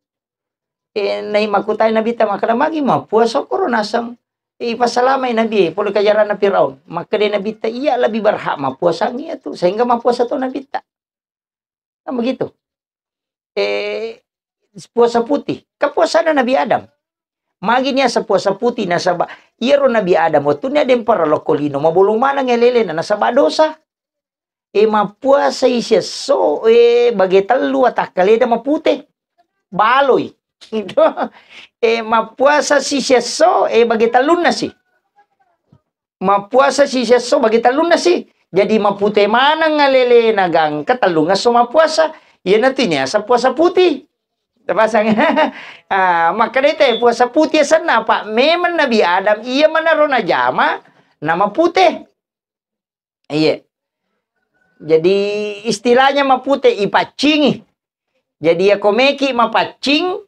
Eh, nai makkutai Nabitta makkeda, "Magi mappuasa koro naseng ipassalamai Nabi, pole kajaranna Firaun?" Makkeda Nabitta, "Iya lebih berhak mappuasangngi itu, sehingga mappuasa to Nabitta." Kan begitu. Eh, puasa putih. Kan puasana Nabi Adam. Magi niasa puasa putih nasaba iyaro Nabi Adam wettunna dempara lokko lino mabolo maneng elelena nasaba dosa. Eh, mappuasai siesso, eh, bage tellu watakkaleda mapute. Baloi. Eh, mappuasa si siesso, eh, bage tellunna si. Mappuasa si siesso bagi tellunna si. Jadi mapute maneng alelena gangka tellungesso mappuasa. Iyanatu niasa puasa putih. Tapasang. Ah, makkedai te puasa putih asenna, apa memang Nabi Adam iya manaro najama na mapute. Iya. Jadi istilahnya mapute ipaccingi. Jadi yako meki mapaccing,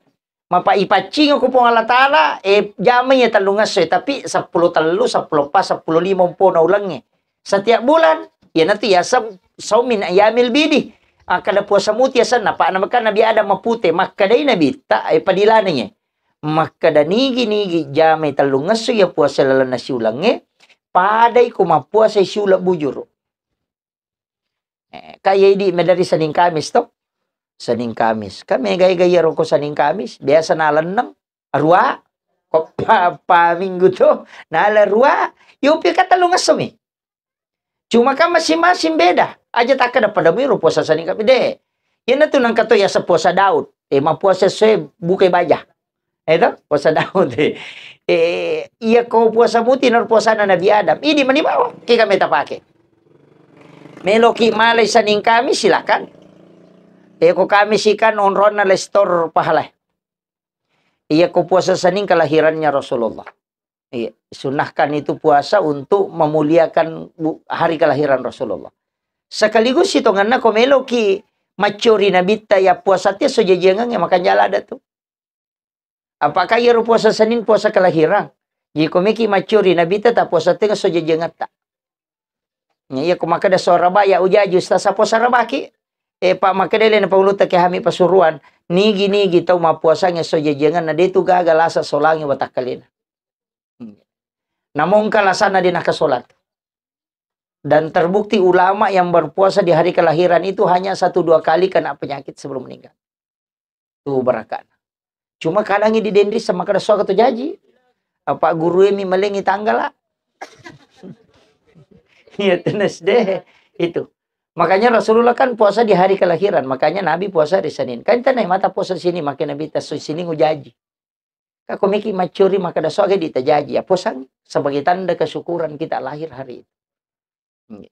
mapa-, ipaccing ko Puang Allah Ta'ala, eh, jamai ya tellungesso, tapi seppulo tellu, seppulo empat, seppulo lima umpona ulengnge. Setiap bulan, iyanatu yaseng saum min ayyamil bidi. Akkeda puasa muti asenna, pa namaka Nabi Adam mapute, makkedai Nabitta, eh, padilanengnge. Makkeda nigi-nigi jamai tellungesso ya puasa lalenna siulengnge, padai ko mappuasa siuleng bujuru. Eh, ka iya idi medari Senin Kamis to. Senin Kamis. Ka mega-ega iya roko Senin Kamis. Biasa nalenneng. Arua. Ko pa, pa minggu to. Nala rua. Yopi ka tellu ngesso mi. Cuma kan masing-masing beda. Aja takkeda pada miro puasa Senin Kamis. De. Iyana tu nengka to yaseng puasa Daud. Eh, mappuasa soe bukai baja. Eh, to? Puasa Daud. Eh, iya ko puasa muti nor puasana Nabi Adam. Idi mani bawang. Kega meta pake. Meloki malai Senin Kamis, silakan. Eh, ko Kamis ikan onronna lestor pahala. Iya ko puasa Senin kelahirannya Rasulullah. Iya, sunnahkan itu puasa untuk memuliakan bu-, hari kelahiran Rasulullah. Sekaligus sitonganna ko meloki maccori nabitta ya puasa tia so jajiangan ya makan jala ada tu. Apakah iya ro puasa Senin puasa kelahiran? Jadi ko meki maccori nabitta ta puasa tengah so jajiangatta. Iya ko makkeda suara baya ujaji ustaz apa suara baki? Eh, Pak, makkeda le na paulutta ke hami pasuruan. Nigi-nigi tau mappuasangnge so jajiangan na de tu gaga lasa solangi watakkalena. Namongka lasana de nakasolat. Dan terbukti ulama yang berpuasa di hari kelahiran itu hanya satu dua kali kena penyakit sebelum meninggal. Tu barakana. Cuma kadangi di dendri sama kada suaka tu jaji. Apa guru mi malengi tanggala. Iya, tenas deh itu. Makanya Rasulullah kan puasa di hari kelahiran, makanya Nabi puasa hari Senin. Kan tena mata puasa sini, makin Nabi tas sini ngujaji. Ka ko meki maccori makkeda soga di tajaji, ya posang sebagai tanda kesyukuran kita lahir hari itu. Iya.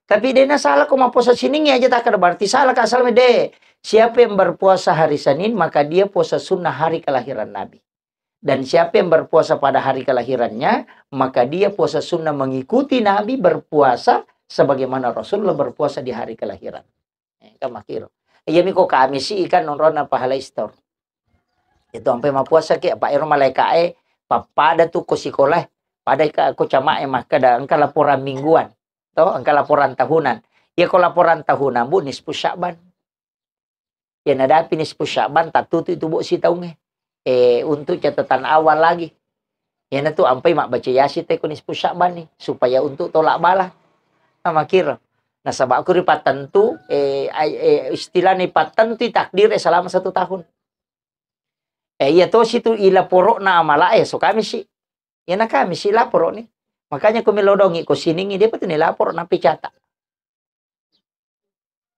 Tapi dena salah ko mappuasa Senin aja tak ada berarti salah ka salah de. Siapa yang berpuasa hari Senin maka dia puasa sunnah hari kelahiran Nabi. Dan siapa yang berpuasa pada hari kelahirannya maka dia puasa sunnah mengikuti Nabi berpuasa sebagaimana Rasulullah berpuasa di hari kelahiran. Eh, kan makkiro. Iya mi ko Kamisi ikan nonrona pahala istor. Itu ampe mapuasa ke, apa ero malaika e, pappada tu ko sikola, pada ka ko cama e makkeda engka laporan mingguan, to, engka laporan tahunan. Iya ko laporan tahunan bu nisfu Sya'ban. Ya nadapi nisfu Sya'ban tatutu itu bu sitaunge. Eh, untuk catatan awal lagi. Iyana tu ampai mabbaca Yasin te ko nisfu Sya'ban ni, supaya untuk tolak bala. Nah, makkiro. Nasaba ku ripattentu, eh, ai-, eh, istilahna ipattentu takdir e selama satu tahun. Eh, iya tosi tu ilaporo'na amala e so Kamisi. Iyana Kamisi laporo ni. Makanya ko melo dongi ko siningi de pa tu ni laporo na picata.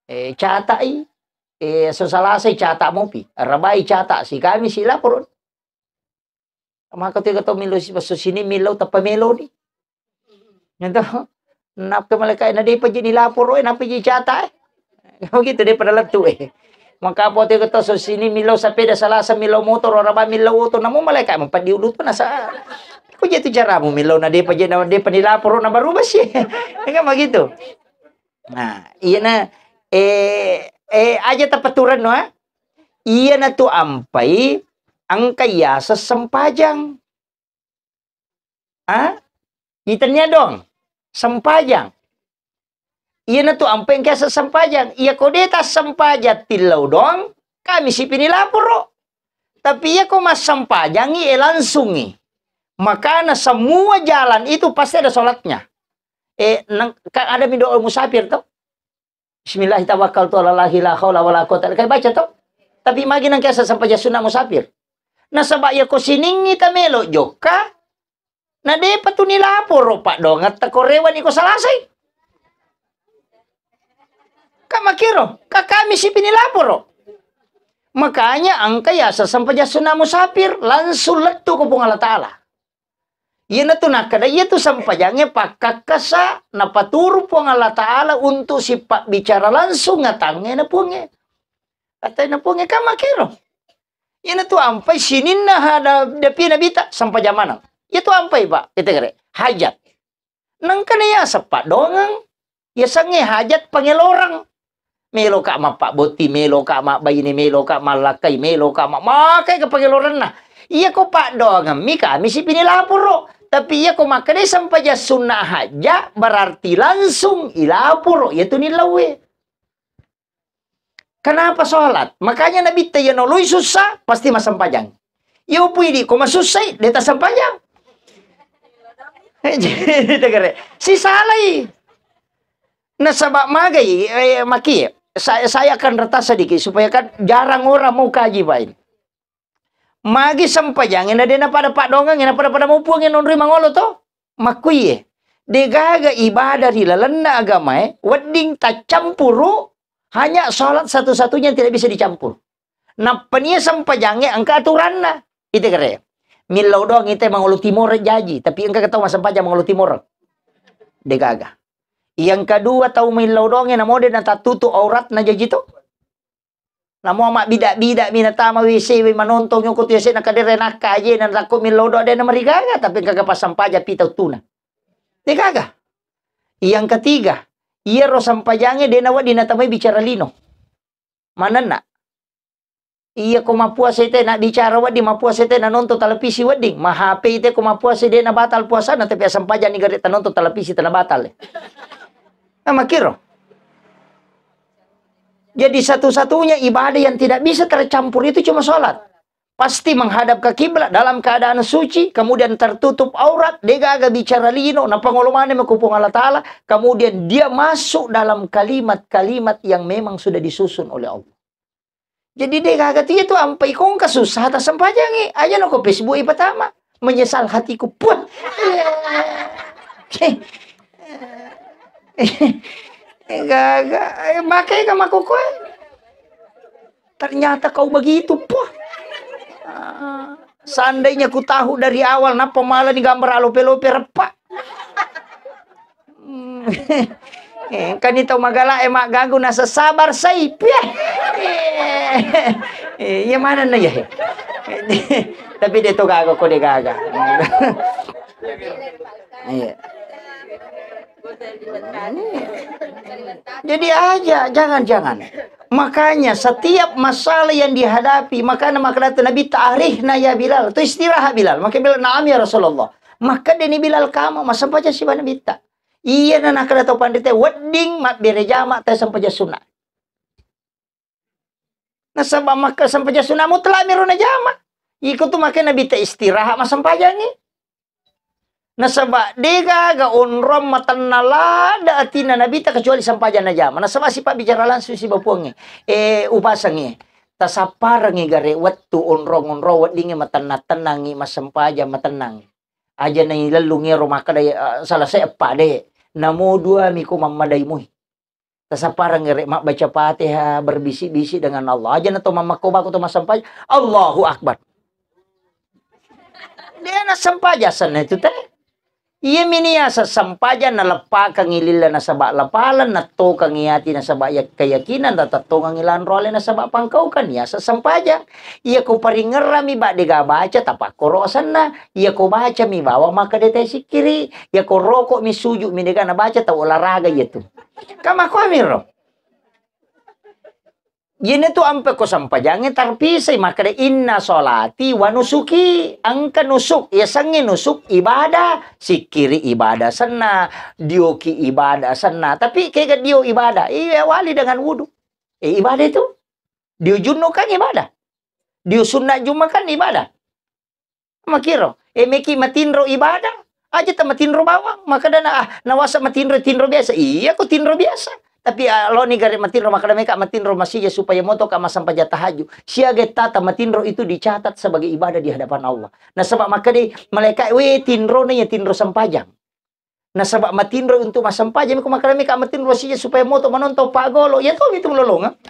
Eh, cata i, eh, so Salasa i cata mopi, Rabai cata, si Kamisi laporo. Maka tu to milo si passo sini milo tappa melo ni. Nyanto. Nappa malaikat na de pa je ni laporo, eh, nappa je cata, eh. Begitu de pada lettu, eh. Maka apa tu to so sini milo sepeda Salasa, milo motor, Rabai milo oto, namu malaikat mempadi ulu tu nasa. Ko je tu caramu milo na de pa je na de pa ni laporo na baru basi. Enggak begitu. Nah, iyana, eh, eh, aja tapaturanno, ah. Iyana tu ampai engka yaseng sempajang. Ah? Itennia dong, sempajang. Iyana tu ampai engka yaseng sempajang. Iya ko de tassempajang tillau dong, Kamisi pi ni laporo. Tapi iya ko massempajangi, eh, langsungi. Makana semua jalan itu pasti ada sholatnya. Eh, nang, kan ada mi doa musafir to? Bismillah tawakkaltu ala Allahi la haula wala quwata illa billah. Baca to? Tapi magi nang kiasa sempajang sunna musafir. Nasaba iya ko siningi tamelo jokka, na depa tu ni laporo paddoangetta ko rewani ko Salasai. Ka makkiro, ka Kamisi pi ni laporo. Makanya engka yaseng sempajang sunna musafir, langsung lettu ko Puang Allah Taala. Iyanatu nakkeda, iyatu sempajangnge pakkakkasa napaturu Puang Allah Taala untuk sipabbicara langsung atangnge na Puangnge. Atanna Puangnge kan makkiro. Iyanatu ampai sininna hada-, dapi Nabita sempajang maneng. Iyatu ampai, Pak, ite gare, hajat. Nengkana yaseng paddoangeng, yasengnge hajat pangeloreng. Meloka mappabbotti, meloka mabbaine, meloka mallakkai, meloka ma-, makkega pangelorenna. Iyako paddoangemmi Kamisi pi ni laporo. Tapi iyako makkedai sempajang sunna hajja, berarti langsung ilaporo iyatu ni lauwe. Kenapa sholat? Makanya Nabitta iya noloi sussa, pasti massempajang. Iya upui di, ko masussai, de tassempajang. Jadi, tegere, sisalai. Nasaba magai, eh, maki, saya, saya akan retas sedikit supaya kan jarang orang mau kaji, Pak, ini. Magi sempajangnge na de napada paddongeng, na pada-pada mupuang nonroi mangolo to? Makkuiye. Degaga ibadah ri lalenna agamae, wedding taccampuru, hanya salat satu-satunya yang tidak bisa dicampur. Nappania sempajangnge engka aturanna. Ite kere. Millau doang ite mangolo timor jaji, tapi engka ketau massempajang mangolo timor. Degaga. Yang kedua, tau millau doangnge namo de natattutu auratna jaji to. Namo mabbida-bida mi natama W C we manontong yoko tu yase na kadere nakka aje na lakko millau doang de na marigaga, tapi engka passampaja pita uttuna. Degaga. Yang ketiga, iyaro sempajangnge de nawedding natamai bicara lino. Manenna. Iya ko mappuasa ite na bicara wedding, mappuasa ite na nonton televisi wedding, ma H P ite ko mappuasa de na batal puasana, tapi assampajang ni gare ta nonton televisi tena batal. Nah, makiro. Jadi satu-satunya ibadah yang tidak bisa tercampur itu cuma sholat. Pasti menghadap ke kiblat dalam keadaan suci, kemudian tertutup aurat, degaga bicara lino, napangolo maneng ko Puang Allah Ta'ala, kemudian dia masuk dalam kalimat-kalimat yang memang sudah disusun oleh Allah. Jadi degaga tu iya tu ampai kongka susah ta sempajangi. Aja no ko Facebook ipatama. Menyesal hatiku. Puh. Gaga. Eh, makai ka makokoe. Ternyata kau begitu, puh. Ah, seandainya ku tahu dari awal, napa malah ni gambar alope-lope repa. Hmm. Eh, kan itu magala e magganggu nasa sabar sai, puh. Eh, iya mana na ya? Tapi de to gaga ko de gaga. Iya. Jadi aja, jangan-jangan. Makanya setiap masalah yang dihadapi, makanya maka kata Nabi, "Ta'arihna ya Bilal." Itu istirahat Bilal. Maka Bilal, "Naam ya Rasulullah." Maka deni Bilal kama, masampaja siba Nabi ta. Iya na nakada tau panrita, wedding mabbere jama ta sampaja sunnah. Nasaba makka sampaja sunna mutlak mi ro najama. Iko tu makanya Nabi ta istirahat massampajangi. Nasaba degaga onrong matanna lada atina Nabi ta kecuali sampajang najama. Nasaba sipa bicara langsung siba Puangnge. Eh, upasangi. Tasapparangi gare wettu onrong-onrong weddingnge matenna-tennangi massampajang matennangi. Aja nailellungi ro makkada, eh, selesai eppa de. Namo dua miko mammadai mui. Tasappareng ere mabbaca Fatihah, berbisik-bisik dengan Allah. Aja na to mammakko bako to massampajang, "Allahu Akbar." Dia na sampajang senna itu teh. Iya minia sasampajang na leppakangi lilla nasaba lapalan, na tokangi ati nasaba ya-, keyakinan, ta tattongangi lanro ale nasaba pangkaukan, iya sasampajang. Iya ko paringerrami ba dega baca tapakkoro asenna. Iya ko baca mi bawang makkeda te sikkiri. Iya ko roko mi suju mi dega nabaca tau olahraga iya tu. Kamakuamiro. Jene tu ampe ko sampajangnge tarpisai makkeda, "Inna sholati wa nusuki." Engka nusuk, yasengnge nusuk ibadah, sikkiri ibadah senna, dioki ibadah senna. Tapi kega dio ibadah, iya wali dengan wudu. Eh, ibadah itu. Dio junno kan ibadah. Dio sunna juma kan ibadah. Makiro, e, meki matinro ibadah, aja ta matinro bawang. Makkeda na, ah, nawasa matinro, tinro biasa. Iya ko tinro biasa. Tapi, ah, lo ni gare matinro, makkeda meka matinro masija supaya moto ka massampajang tahajud. Siaga tata matinro itu dicatat sebagai ibadah di hadapan Allah. Nasaba makkeda malaikat, "We, tinro na ya tinro sampajang." Nasaba matinro untuk massampajang, ko makkeda meka matinro sija supaya moto manontong pagolo. Ya to itu lolonga.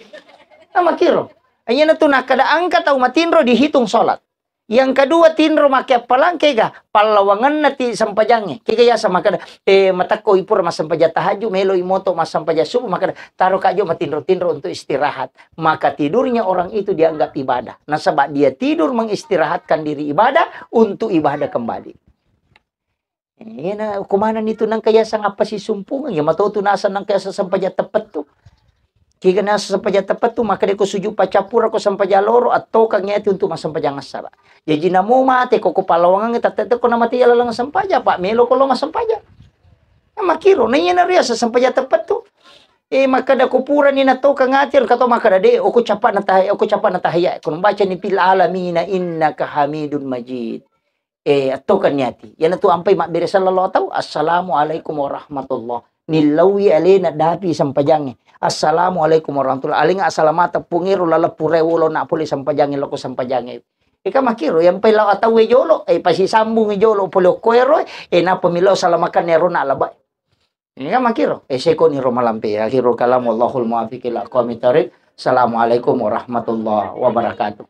Nah, makiro. Iyana tu nakkeda engka tau matinro dihitung salat. Yang kedua, tinro make appalang kega, pallawangenna ti sempajangnge. Kega yasa makkeda, eh, matakko ipura massampajang tahajud, melo imoto massampajang subuh, makkeda, taro kajo matinro-tinro untuk istirahat. Maka tidurnya orang itu dianggap ibadah. Nasaba dia tidur mengistirahatkan diri ibadah untuk ibadah kembali. Iyana, ko manenni tu nengka yaseng appasisumpungeng, iya mato tu naseng nengka yaseng sempajang teppettu. Kega naseng sempajang teppettu, makkeda ko sujud paccappura ko sempajang loro, attokangngi ati untuk massempajang assara. Jaji namo mate ko, ko pallawangengnge tette ko namate iya laleng sempajang, apa melo ko lo massempajang. Nah, makkiro, na iyana riaseng sempajang teppettu. Eh, makkeda ko purani nattokang ati, engka to makkeda, de, oko cappa na tahe-, oko cappa na tahiyya. Ko bacani fil alamina innaka hamidun majid. Eh, attokanni ati. Iyana tu ampai mabbere sallallahu tau, "Assalamualaikum warahmatullah." Nillaui alena dapi sempajangnge. Assalamualaikum warahmatullah. Alengnga assalamata pungiro laleppu rai wolo na pole sempajangnge loko sempajangnge. Eka makiro, yang pai lao atauwe jolo, eh, pasisambungi jolo pole okkoero, eh, napa millau salamakan ero na labai. Ini kan makiro, eh, seko ni ro malampe. Akhirul kalam, wallahul muwaffiq ila aqwamit thariq. Assalamualaikum warahmatullahi wabarakatuh.